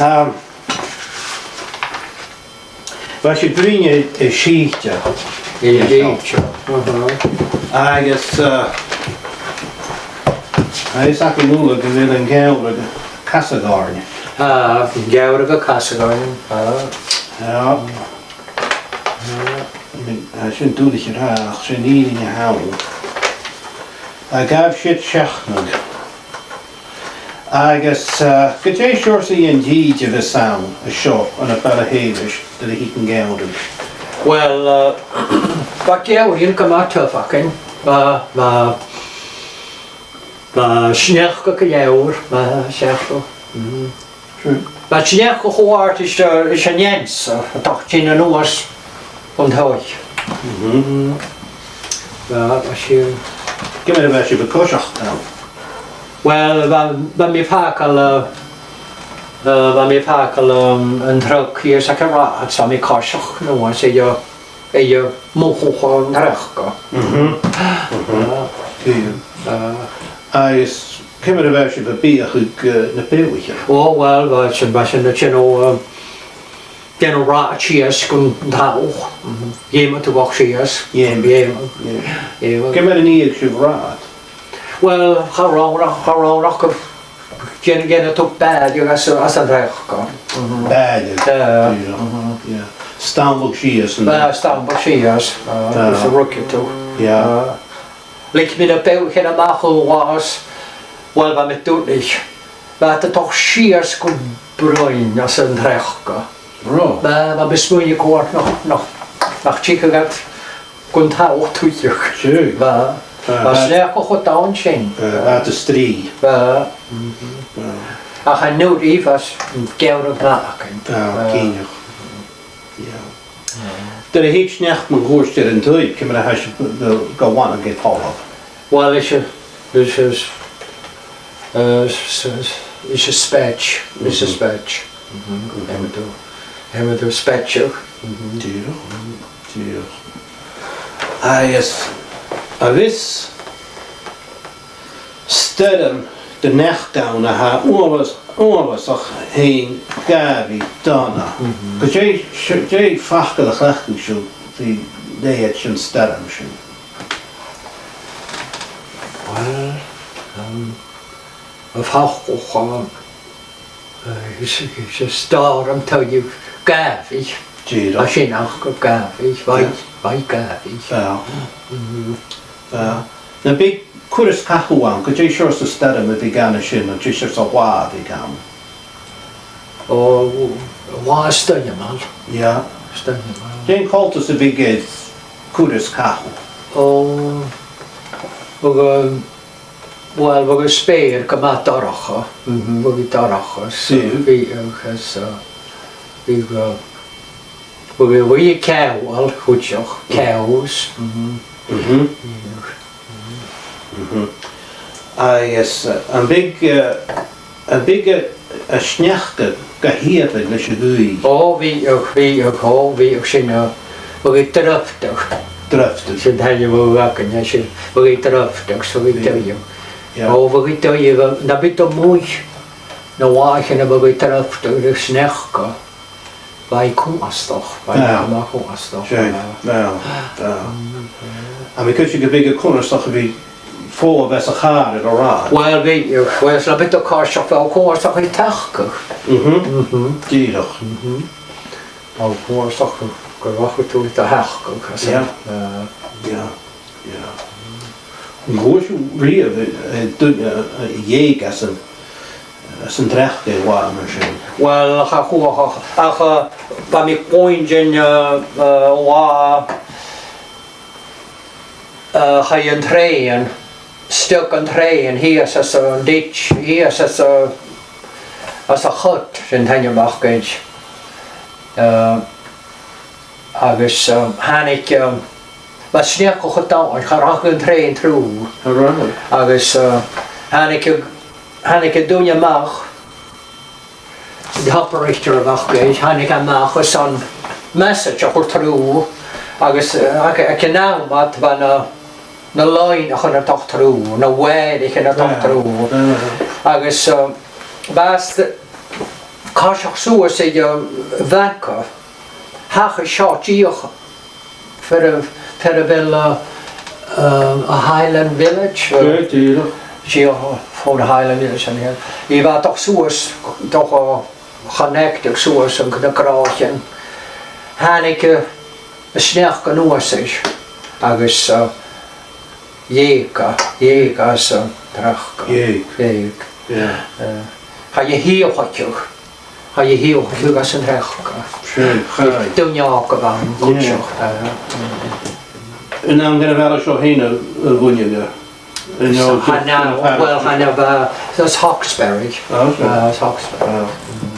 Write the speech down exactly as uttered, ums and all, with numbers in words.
Um, bha sinn a' bruidhinn air, air sìde. Air sìde. Aha. Agus, uh, agus tha cuimhne agam gu bheil an geamhradh a' casadh oirnn. Ah, an geamhradh a' casadh oirnn. Ah. Yeah. Ah, sin duilich a ràdh, ach sin fhìrinn a th' ann. A' gabhail sìde seachnadh. Agus, uh, gu dè seòrsa an t-sìde a bhios ann an seo ann am Baile Sheumais nuair a thig an geamhradh? Well, uh, bha geamhraidhean gu math tough againn. Bha, bha, bha sneachda gu leòr, bha sneachda. Mm. Sure. Bha sneachda cho àrd is, uh, is an fheansa a' tighinn a-nuas bhon taigh. Mhm. Bha, bha sin. Ciamar a bha sibh a' coiseachd ann? Well, bha, bha mi a' fàgail, uh, uh, bha mi a' fàgail, um, an truck shìos aig an rathad, 's bha mi a' coiseachd a-nuas air, air mullach an t-sneachda. Mhm. Mhm. Uh, uh, Agus ciamar a bha sibh a' biathadh, uh, na beathaichean? Oh, well, bha sinn, bha sinn a' dèanamh, uh, dèanamh rathad sìos gun talamh. Mhm. Dh'fheumadh tu a dhol sìos. Dh'fheumadh. Dh'fheumadh. Yeah. Dh'fheumadh. Ciamar a nì sibh rathad? Well, cha robh, cha robh ach gun dèan-, dhèanadh tu bàidh às, às an t-sneachda. Mhm. Bàidh. Yeah. Yeah. Mhm. Yeah. Stampadh sìos an... Bha, stampadh sìos. Ah, yeah. Agus a' ruigheachd tu. Yeah. Ah. Leig mi na beathaichean a-mach a ghabhas, well, bha mi duilich. Bha iad a' dol sìos gu broinn às an t-sneachda. Bro. Bha, bha mi a' smaoineachadh cuideachd nach, nach, nach tigeadh iad gun talamh tuilleadh. Sure. Bha, ah, bha, bha sneachda cho domhainn sin. Ah, bha iad a' strì. Bha. Mhm. Ah. Ach an uair a bha geamhradh math againn. Ah, ah, cinnteach. Yeah. Nuair a thig sneachda mun cuairt air an taigh, ciamar a tha sibh a' dol ga mhanaich air falbh? Well, is e, is e, uh, is, is, is e spaid, is e spaid. Mhm. Feumaidh tu, feumaidh tu spaideadh. Mhm. Dìreach, dìreach. Agus a bhios stoirm de sneachda ann a tha uabhas-, uabhasach fhèin gàbhaidh dona. Mhm. Gu dè, dè am facal a chleachdadh sibh ri leithid sin stoirm sin? Well, um, am facal, um, uh, is, is e stoirm taghadh gàbhaidh. Dìreach. A sin ach gu gàbhaidh, yeah, bha i gàbhaidh. Yeah. Mhm. Yeah. Nam biodh cur is cathadh ann, gu dè seòrsa stoirm a bhiodh ann an sin, no dè seòrsa là a bhiodh ann? O, là stoirmeil. Yeah. Stoirmeil. Dè an coltas a bhiodh air cur is cathadh? O, bhiodh, um, well, bhiodh an speur gu math dorcha. Mhm. Bhiodh i dorcha, so, yeah, bhiodh, uh, 's, uh, bhiodh, uh, bhiodh, bhiodh i ceòthal cuideachd, cows. Mhm. Mhm. Mhm. Agus, uh, am biodh, uh, am biodh, uh, an sneachda ga shìobadh leis a' ghaoith? O, bhiodh, bhiodh, o, bhiodh sin, uh, bhiodh i drifteadh. Drifteadh. Sin an t-ainm a bh' againn air sin. Bhiodh i drifteadh, so bhiodh i, yeah, drifteadh. Yeah. O, bhiodh i drifteadh, uh, nam biodh tu a-muigh na làithean a bhiodh i drifteadh le sneachda. Bha i cunnartach, bha i, ah, gu math cunnartach. Seadh, ah, bha, bha. Mm, yeah. Am biodh e cuideachd, am biodh e cunnartach a bhith fo a bhith sa chàr air an rathad? Well, bhiodh, well, 's nam biodh tu a' coiseachd, bha e cunnartach a bhith a' teicheadh. Mhm. Mhm. Dìreach. Mhm. Bha e cunnartach gu, gu robh thu a' teicheadh, 's, yeah, eh, yeah. Yeah. An cuala sibh riamh, eh, duine, eh, a dh'eug às an, às an t-sneachda air latha mar sin? Well, cha chuala, ach, ach, eh, bha mi a' cluinntinn, eh, eh, latha, eh, chaidh an trèan, stuck an trèan shìos anns an ditch, shìos anns a', anns a' chut, sin an t-ainm a bh' aca air. Eh, Agus, um, thàinig, um, bha sneachda cho domhainn, cha rachadh an trèan through. All right. Agus, uh, thàinig, thàinig an duine a-mach, the operator a bh' aca, thàinig e a-mach airson message a chur through, agus, uh, aig, aig an àm ud bha na, na loidhnichean a' dol through, na wire-aichean a' dol through. Ah, ah. Agus, um, bha st-, Coiseachd suas aig a' bhanca, thachair seo dìreach far a, far a bheil, uh, uh, a Highland Village. Dìreach. Dìreach far a Highland Village an sin. Bha iad a' dol suas, a' dol a chonnectadh suas an, na gnothaichean. Thàinig, uh, an sneachd a-nuas air agus, uh, dh'eug e, dh'eug e às an t-sneachd. Dh'eug. Dh'eug. Yeah. Uh, chaidh a shìoltachadh. Chaidh a shìoltachadh às an t-sneachd. Seadh, chaidh. Duine òg a bh' ann, yeah, cuideachd, uh, An ann dhan a' bhaile seo fhèin a, a bhuineadh e? An ann, well, chan ann, uh, às Hawkesbury. Ah, seadh. Uh, às Hawkesbury. Ah.